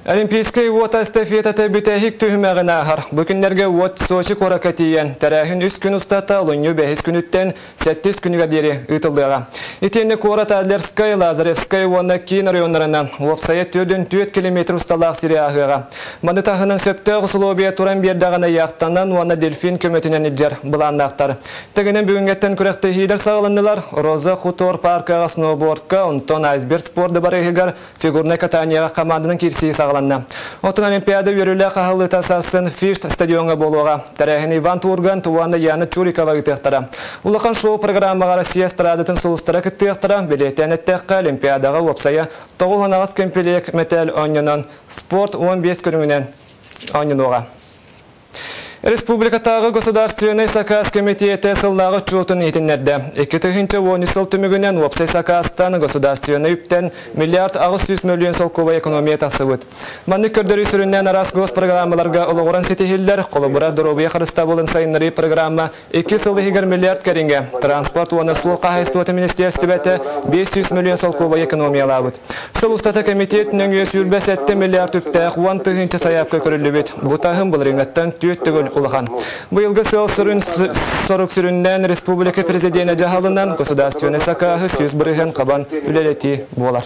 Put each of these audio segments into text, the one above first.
Олимпийскай уот эстафетата бүтэһик түһүмэҕин ааһар. Бу күннэргэ уот Сочи куоракка тиийэн, тэрээһин үс күн устата олунньу бэһис күнүттэн сэттис күнүгэр диэри ыытыллыаҕа. Итиэннэ куорат Адлерскай, Лазаревскай уонна киин оройуоннарынан уопсайа 44 километр усталаах сири ааһыаҕа. Маны таһынан сөптөөх усулуобуйа туран биэрдэҕинэ яхтанан уонна дельфин көмөтүнэн илдьэр былааннаахтар. Тэҥинэн бүгүҥҥэттэн күрэхтэһиилэр саҕаланнылар. Роза Хутор паркаҕа сноубордка, онтон айсберг спорт дыбарыаһыгар фигурнай катанияҕа хамаанданан киирсии саҕаланна. Оттон Олимпиада үөрүүлээх аһыллыыта сарсын Фишт стадиоҥҥа буолуоҕа. Тэрээһин Иван Тургант уонна Яна Чурикова ыытыахтара. Улахан шоу-программаҕа Россия эстрадатын сулустара кыттыахтара. Бэлиэтээн эттэххэ, Олимпиадаҕа уопсайа 98 кэмпилиэк мэтээл оонньонон, спорт 15 көрүҥүнэн оонньонуоҕа. Республикатааҕы государственнай сакаас кэмитиэтэ сыллааҕы отчуотун иһитиннэрдэ. 2013 сыл түмүгүнэн уопсай сакаастан государственнай үптэн миллиард 800 мөлүйүөн солкуобай экономия тахсыбыт. Маннык көрдөрүү сүрүннээн араас госпрограммаларга олоҕуран ситиһиллэр. Холобура, доруобуйа харыстабылын сайыннарыы программа 2 сыл иһигэр миллиард кэриҥэ, транспорт уонна суол хаһаайыстыбатын министиэристибэтэ 500 мөлүйүөн солкуобай экономиялаабыт. Сыл устата кэмитиэт нөҥүө 27 миллиард үптээх 10 тыһыынча сайаапка көрүллүбүт. Бу таһым былырыыҥҥаттан түөрт төгүл улахан. Быйылгы сыал сүрүн сорук сүрүннээн республика президенэ дьаһалынан государственнай сакааһы 100% хабан үлэлэтии буолар.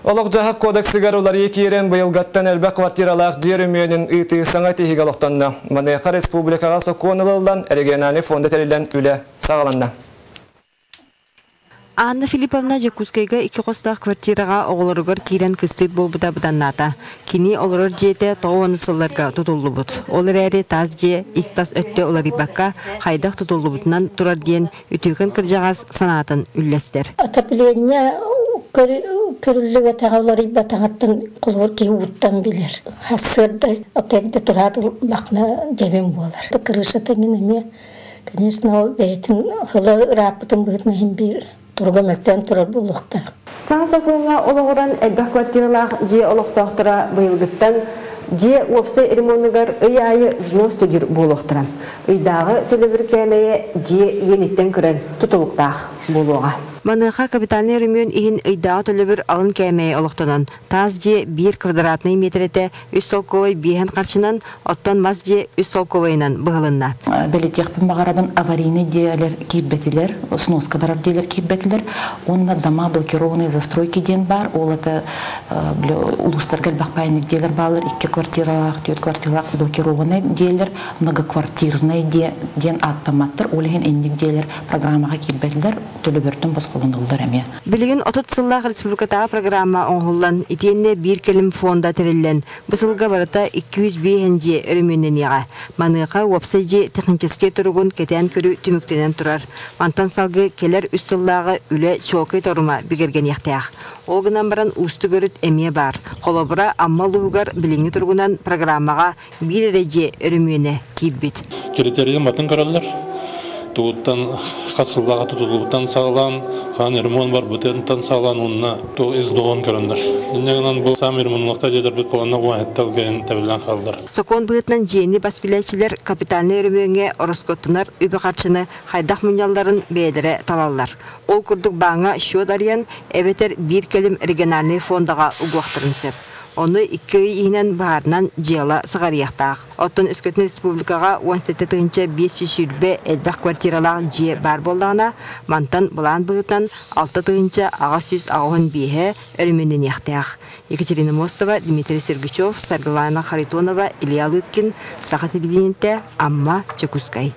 Олох-дьаһах кодексыгар уларыйыы киирэн быйылгаттан элбэх квартиралаах дьиэ өрөмүөнүн ыытыы саҥа тиһигэ олохтонно. Маныаха республикаҕа сокуон ылыллан, региональнай фонда тэриллэн үлэ саҕаланна. Анна Филипповна Дьокуускайга икки хостоох квартираҕа оҕолоругар киирэн кыстыыр буолбута быданнаата. Кини олорор дьиэтэ 90 сылларга тутуллубут. Ол эрээри таас дьиэ ис-тас өттө уларыйбакка, хайдах тутуллубутунан турар диэн үтүөкэн кырдьаҕас санаатын үллэстэр. Отопление көрүллүбэтэҕэ уларыйбатаҕыттан холобур киһи ууттан билэр. Сарсыарда отельде тураат ыллахна дьэбин буолар. Крышата мин эмиэ, конечно, ол бэйэтин ыла ырааппытын быһыытынан иһин биир туруга мөлтөөн турар буолуохтаах. Саҥа сокуоҥҥа олоҕуран элбэх квартиралаах дьиэ олохтоохторо быйылгыттан дьиэ уопсай ремонугар ый аайы взнос төлүүр буолуохтара. Ыйдааҕы төлөбүр кээмэйэ дьиэ иэниттэн көрөн тутулуктаах буолуоҕа. Маныаха капитальнай өрөмүөн иһин ыйдааҕы төлөбүр алын кээмэйэ олохтонон, таас дьиэ биир квадратнай миэтэрэтэ үс солкуобай биэһин харчынан, оттон мас дьиэ үс солкуобайынан быһылынна. Бэлитиэхпин баҕарабын аварийный дьиэлэр киирбэтилэр, сноска барар дьиэлэр киирбэтилэр. Уонна дома блокированной застройки диэн баар. Ол это улуустарга элбэх паайник дьиэлэр бааллар. Икки квартиралаах, түөрт квартиралаах блокированный дьиэлэр многоквартирный диэн ааттамматтар. Ол иһин инник дьиэлэр программаҕа киирбэтилэр, төлөбүртэн босхолонуллар эмиэ. Билигин 30 сыллаах республикатааҕы программа оҥоһуллан, итиэннэ биир кэлим фонда тэриллэн, бу сылга барыта 205 дьиэ өрөмүөннэниэҕэ. Маныаха уопсай дьиэ техническэй туругун кэтээн көрүү түмүктэнэн турар. Мантан салгыы кэлэр үс сыллааҕы үлэ чуолкай торума бигэргэниэхтээх. Ол гынан баран уустук өрүт эмиэ баар. Холобура, Амма улууһугар билиҥҥи туругунан программаҕа биир эрэ дьиэ өрөмүөнэ киирбит. Критерийин батын көрөллөр. Тугуттан хас сыллааҕы тутуллубуттан саҕалаан, хаан ремонт барбытыттан саҕалаан уонна туох ис доҕон көрөннөр. Инньэ гынан бу саамай ремоннуохта дьиэлэрбит буоланна уон тэбиллэн хааллар. Сокуон быһыытынан дьиэни бас билээччилэр капитальнай өрөмүөҥҥэ ороскуоттанар үбү-харчыны хайдах мунньалларын бэйэлэрэ талаллар. Ол курдук бааҥҥа счет арыйан эбэтэр биир кэлим региональнай фондаҕа угуохтарын сөп. Ону икки ый иһинэн баһаарынан дьыала сыҕарыйыахтаах. Оттон өскөтүн республикаҕа 17 520 элбэх квартиралаах дьиэ баар буоллаҕына, мантан былаан быһыытынан 6885-э өрөмүөннэниэхтээх. Екатерина Мостова, Дмитрий Сергучев, Саргылана Харитонова, Илья Лыткин, Саха телевидениетэ, Амма, Дьокуускай.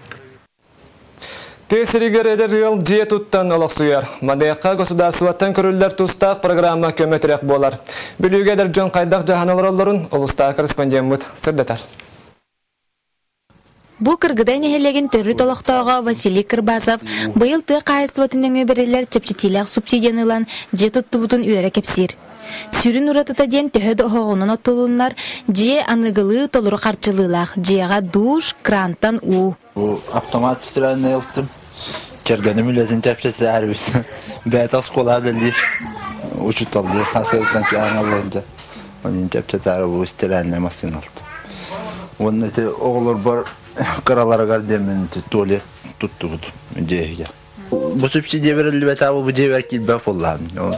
Тыа сиригэр эдэр ыал дьиэ туттан олохсуйар. Маныаха государствоттан көрүллэр тустаах программа көмө-тирэх буолар. Бүлүүгэ эдэр дьон хайдах дьаһана олороллорун улуустааҕы корреспондеммыт сырдатар. Бу Кыргыдай нэһилиэгин төрүт олохтооҕо Василий Кырбасов быйыл тыа хаһаайыстыбатын нөҥүө бэриллэр чэпчэтиилээх субсидияны ылан дьиэ туттубутун үөрэ кэпсиир. Сүрүн уратыта диэн төһө да оһоҕунан оттулуннар, дьиэ аныгылыы толору харчылыылаах, дьиэҕэ душ, крантан уу. Бу автомат стиральнай ылтым. Кэргэним үлэтин чэпчэтээрибит. Бэйэтэ оскуолаҕа үлэлиир. Учууталлыыр. Хасыаттан киһи Онон чэпчэтээри бу стиральнай массыына ылтым. Уонна ити оҕолорбор кыраларыгар диэммин ити туалет туттубут дьиэ иһигэр. Бу субсидия бэриллибэтэ бу дьиэбэр киирбэт буоллаҕым.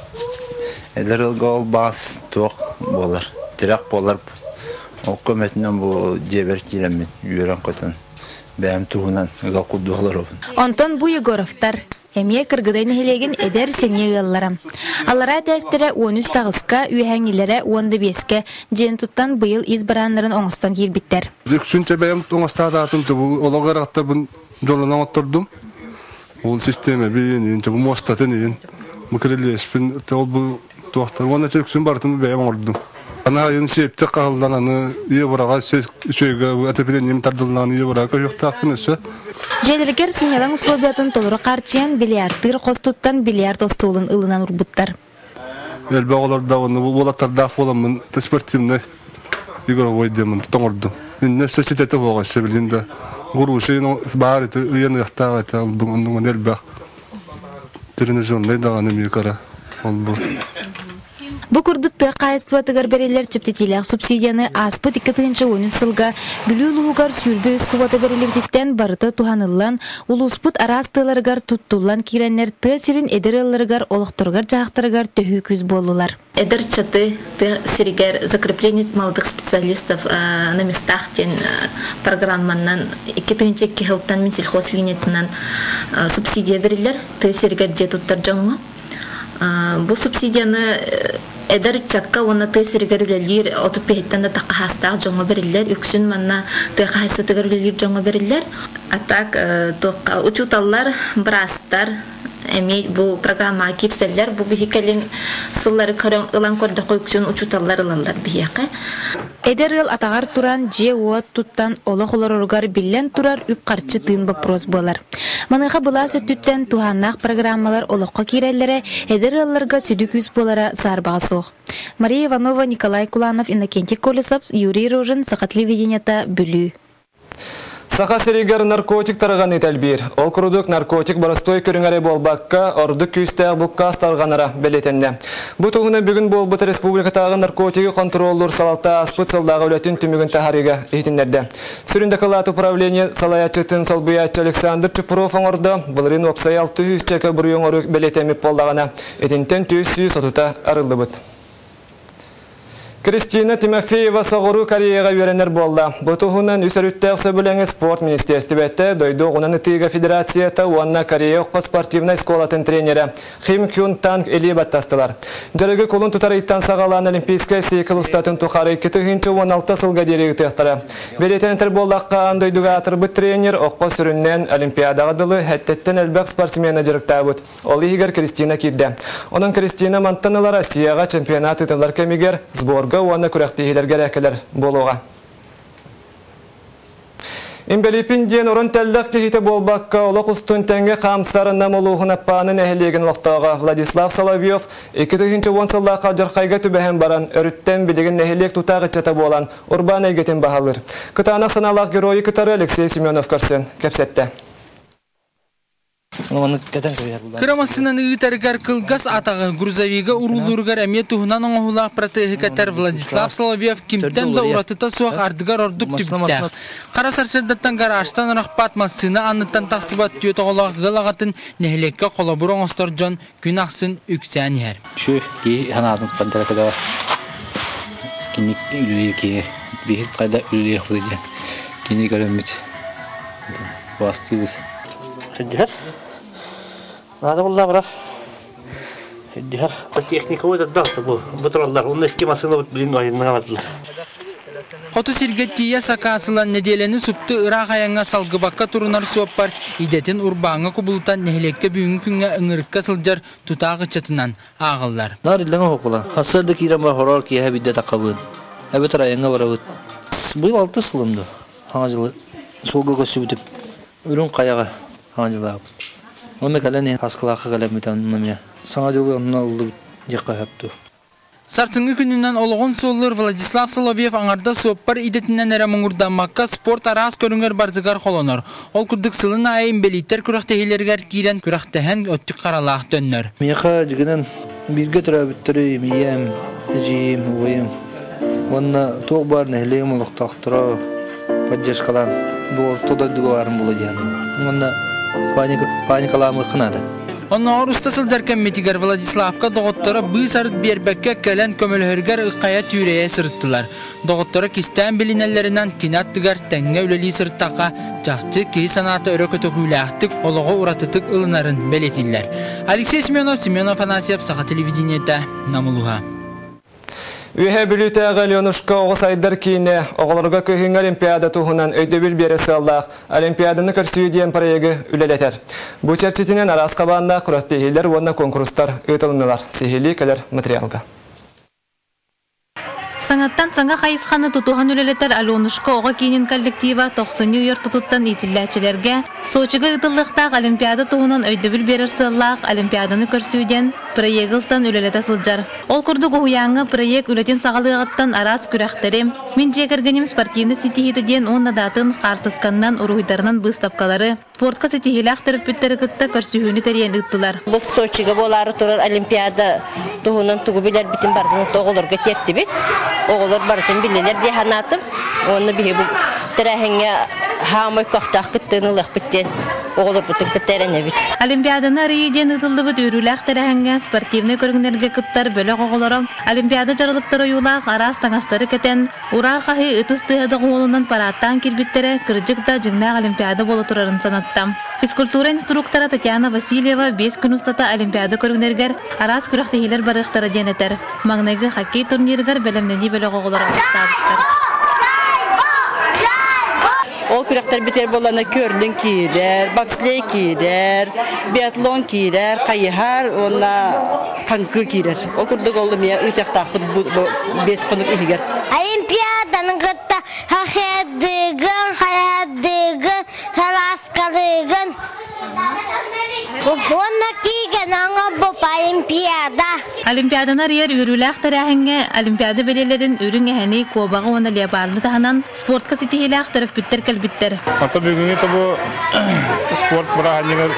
Эдэр ыалга ол баас туох буолар. Тирэх буолар. Ол көмөтүнэн бу дьиэбэр киирэммин үөрэн-көтөн бэйэм туһунан ыал курдук олоробун. Онтон бу Егоровтар эмиэ Кыргыдай нэһилиэгин эдэр сэниэ ыаллара. Аллараа этээстэрэ 13 таҕыска, үөһээҥҥилэрэ 15-кэ дьиэн туттан быйыл ис барааннарын оҥостон киирбиттэр. Үксүн бэйэм оҥостаатаатым бу олох ыарахаттарбын дьолунан оҥоттордум. Ол систиэмэ биин, бу муостатын иин, бу кирилиэспин, ол бу туохтар уонна үксүн барытын бэйэм оҥордум. Аны айын сиэптик хаһыллан аны ийэ үчүгэйгэ отоплением тардыллан ийэ быраҕа көһүөхтаахпын өссө. Дьиэлэригэр сынньалаҥ условиятын толору харчыйан бильярдтыыр хостуттан бильярд остуолун ылынан урбуттар. Элбэх оҕолордоох уонна уолаттардаах буоламмын спортивнай игровой диэммин тоҥордум. Иннэ өссө ситэтэ суоҕа өссө билин да груши баар ити ыйаныахтаах этэ оннугун элбэх тренажернай даҕаны эмиэ кыра ол бу. Бу курдук тыа хаһаайыстыбатыгар бэриллэр чэпчэтиилээх субсидияны ааспыт 2013 сылга Бүлүү улууһугар 23 кубата бэриллибититтэн барыта туһаныллан, улууспут араас тыаларыгар туттуллан киирэннэр тыа сирин эдэр ыалларыгар олохторугар-дьаһахтарыгар төһүү күүс буоллулар. Эдэр чаты тыа сиригэр закрепление молодых специалистов на местах диэн программанан 2002 сылтан Минсельхозлиниятынан субсидия бэриллэр тыа сиригэр дьиэ туттар дьоҥҥо. Бу субсидияны эдэр ыччакка уонна тыа сиригэр үлэлиир 35-тэн да таххаһаастаах дьоҥҥо бэриллэр. Үксүн манна тыа хаһаайыстыбатыгар үлэлиир дьоҥҥо бэриллэр. А так учууталлар, быраастар эмиэ бу программаҕа киирсэллэр. Бу биһи кэлин сыллары көрөн ылан көрдөххө үксүн учууталлар ылаллар биһиэхэ. Эдэр ыал атаҕар туран, дьиэ-уот туттан олох олороругар биллэн турар үп-харчы тыын боппуруос буолар. Маныаха былаас өттүттэн туһааннаах программалар олоххо киирэллэрэ эдэр ыалларга сүдү күүс буолара саарбаҕа суох. Мария Иванова, Николай Куланов, Иннокентий Колесов, Юрий Рожин, Саха телевидениета, Бүлүү. Саха сиригэр наркотик тарҕаныы тэлбиир. Ол курдук наркотик боростуой көрүҥ эрэ буолбакка, ордук күүстээх буккаас тарҕанара бэлиэтэннэ. Бу туһунан бүгүн буолбут республикатааҕы наркотигы хонтуруоллуур салалта ааспыт сыллааҕы үлэтин түмүгүн таһаарыыга иһитиннэрдэ. Сүрүн дакылаат управление салайааччытын солбуйааччы Александр Чупров оҥордо. Былырыын уопсай 600 чөкө буруйу оҥоруу бэлиэтэммит буоллаҕына, итинтэн 430 арыллыбыт. Кристина Тимофеева Соҕуруу Кореяҕа үөрэнэр буолла. Бу туһунан үс өрүттээх сөбүлэҥи спорт министиэристибэтэ, дойду оҕунан ытыыга федерацията уонна Корея окко спортивнай школатын тренерэ Хим Кюн Танг илии баттастылар. Дьарыгы кулун тутар ыйтан саҕалаан Олимпийскай цикл устатын тухары 2016 сылга диэри ыытыахтара. Бэлиэтэнэтэр буоллахха, аан дойдуга аатырбыт тренер окко сүрүннээн Олимпиадаҕа дылы хэттеттен элбэх спортсмена дьарыктаабыт. Ол иһигэр Кристина киирдэ. Онон Кристина мантан ыла Россияҕа чемпионат ыытыллар кэмигэр сборга уонна күрэхтэһиилэргэ эрэ кэлэр буолуоҕа. Имбэлиипин диэн орон тэллэх киһитэ буолбакка, олох устун тэҥҥэ хаамсар Нам улууһун Аппааны нэһилиэгин олохтооҕо Владислав Соловьев 2010 сыллаахха алдьархайга түбэһэн баран, өрүттэн билигин нэһилиэк тутаах ыччата буолан, урбаан эйгэтин баһылыыр. Кытаанах санаалаах геройу кытары Алексей Семенов көрсөн кэпсэттэ. Кыра массыынаны ыытарыгар кылгас атаҕы грузовига уруулууругар эмиэ туһунан оҥоһуулаах протеһы кэтэр Владислав Соловьев кимтэн да уратыта суох ардыгар ордук түбүктээх. Хара сарсыардаттан гаражтан арахпат массыына анныттан тахсыбат түөрт оҕолоох ыал аҕатын нэһилиэккэ холобур оҥостор дьон күн ахсын үксээн иһэр. Үчүгэй киһи санаатын поддержкадаҕа киник үлэлиир киһи биһит хайда үлэлиэх диэн кини көрөммүт Бастыыбыт. Сыдьыһар. Наада булла барар. Сыдьыһар. Техника вот бу. Бу тураллар. Онно икки массыына билин айыннаға бардылар. Хоту сиргэ тиийэ сакаасылан нэдиэлэни супту ыраах айаҥҥа салгыбакка турунар суоппар идэтин урбааҥҥа кубулутан нэһилиэккэ бүгүҥҥү күҥҥэ ыҥырыкка сылдьар тутаах ыччатынан ааҕыллар. Наар иллэҥ оһохпула. Сарсыарда киирэн бар хороор киэһэ биирдэ таххабыын. Эбэтэр айаҥҥа барабыт. Быйыл алтыс сылым дуо? Саҥа дьылы суолга көрсүбүтүм. Үрүҥ хайаҕа Саҥа дьылаабыт. Онно кэлэн иһэн Хаскылаахха кэлэммит онно эмиэ Саҥа дьылы онно ыллыбыт диэххэ сөп дуо? Сарсыҥҥы күнүнэн олоҕун суоллуур Владислав Соловьев аҥардас суоппар идэтинэн эрэ муҥурдаммакка спорт араас көрүҥэр барытыгар холонор. Ол курдук сылын аайы инбэлииттэр күрэхтэһиилэригэр киирэн күрэхтэһэн өттүк харалаах төннөр. Миэхэ дьигинэн бииргэ төрөөбүттэрим ийэм, эдьиийим, убайым Уонна туох баар нэһилиэгим олохтоохторо поддержкалаан бу орто дойдуга баарым буолуо диэн. Уонна паникалаамыахха наада. Оннооҕор уста сылдьар кэммитигэр Владиславка доҕотторо быыс-арыт биэрбэккэ кэлэн көмөлөһөрүгэр ыххайа түүрэйэ сырыттылар. Доҕотторо кистээн билинэллэринэн кини аттыгар тэҥҥэ үлэлии сырыттахха, чахчы киһи санаата өрө көтөҕүүлээхтик, олоҕу уратытык ылынарын бэлиэтииллэр. Алексей Семенов, Семен Афанасьев, Саха телевидениетэ, Нам улууһа. Үөһээ Бүлүүтээҕи Аленушка оҕо сайдар киинэ оҕолорго кыһыҥҥы Олимпиада туһунан өйдөбүл биэрэр сыаллаах Олимпиаданы көрсүү диэн проегы үлэлэтэр. Бу чэрчитинэн араас хабааннаах күрэхтэһиилэр уонна куонкурустар ыытылыннылар. Сиһилии кэлэр материалга. Саҥаттан саҥа хайысханы тутуһан үлэлэтэр Аленушка оҕо киинин коллектива тохсунньу ый ортотуттан иитиллээччилэргэ Сочига ыытыллыахтаах Олимпиада туһунан өйдөбүл биэрэр сыаллаах Олимпиаданы көрсүү диэн проегы ылсан үлэлэтэ сылдьар. Ол курдук уһуйааҥҥа проект үлэтин саҕалыаҕыттан араас күрэхтэри, Мин дьиэ кэргэним спортивнай ситиһиитэ диэн уонна да атын хаартысканнан, уруһуйдарынан быыстапкалары, спортка ситиһиилээх төрөппүттэри кытта көрсүһүүнү тэрийэн ыыттылар. Бу Сочига буолаары турар Олимпиада туһунан тугу билэрбитин барытын оҕолорго тиэртибит. Оҕолор барытын биллилэр дии санаатым. Уонна биһи бу тэрээһиҥҥэ хаамай көхтөөх кыттыыны ылыахпыт диэн оҕолорбутун кытта эрэнэбит. Олимпиаданы арыйыы диэн ыытыллыбыт үөрүүлээх тэрээһиҥҥэ спортивнай көрүҥнэргэ кыттар бөлөх оҕолоро Олимпиада дьаралыктар ойуулаах араас таҥастары кэтэн, ураа хаһыы ытыс тыаһа доҕуһуолунан параадтаан киирбиттэрэ кырдьык да дьиҥнээх Олимпиада буола турарын санатта. Физкультура инструктора Татьяна Васильева 5 күн устата Олимпиада көрүҥнэригэр араас күрэхтэһиилэр барыахтара диэн этэр. Маҥнайгы хоккей турнирыгар бэлэмнэнии бөлөх оҕолоро бастаабыттар. Ол күрэхтэрбитигэр буоллана керлинг киирэр, бобслей киирэр, биатлон киирэр, хайыһар уонна хаҥкыы киирэр. Ол курдук ол эмиэ ыытыахтаахпыт 5 хонук иһигэр. Олимпиаданы кытта хахыадыгын, хайадыгын, салааскалыгын. Уонна киигэн оҥорбуп Олимпиада. Олимпиаданы арыйар үөрүүлээх тэрээһиҥҥэ Олимпиада бэлиэлэрин үрүҥ эһэни, куобаҕы уонна леопарды таһынан спортка ситиһиилээх төрөппүттэр кэлбиттэр. Ото бүгүҥҥү тобу спорт бырааһынньыгар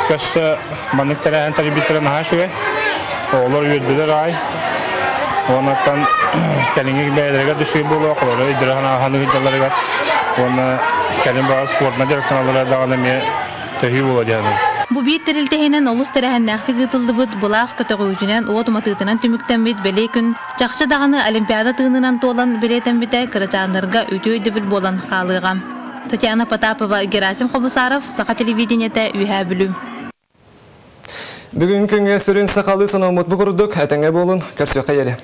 көссө маннык тэрээһин тэрийбиттэрэ наһаа үчүгэй. Оҕолор үөрдүлэр аай. Уоннаттан кэлиҥҥи бэйэлэригэр да үчүгэй буолуо, оҕолору өйдөрө санааһаны сылдьалларыгар уонна кэлин баҕар спортна дьарыктаналлара даҕаны эмиэ төһүү буолуо диэн. Бу биир тэрилтэ иһинэн олус тэрээһиннээхтик ыытыллыбыт былаах көтөҕүүтүнэн, уот уматыытынан түмүктэммит бэлиэ күн Чахчы даҕаны Олимпиада тыынынан туолан бэлиэтэммитэ кырачааннарга үтүө өйдөбүл буолан хаалыаҕа. Татьяна Потапова, Герасим Хобусаров, Саха телевидениетэ, Үөһээ Бүлүү. Бүгүн күҥҥэ сүрүн сахалыы сономмут бу курдук, этэҥҥэ буолун, көрсүөххэ диэри.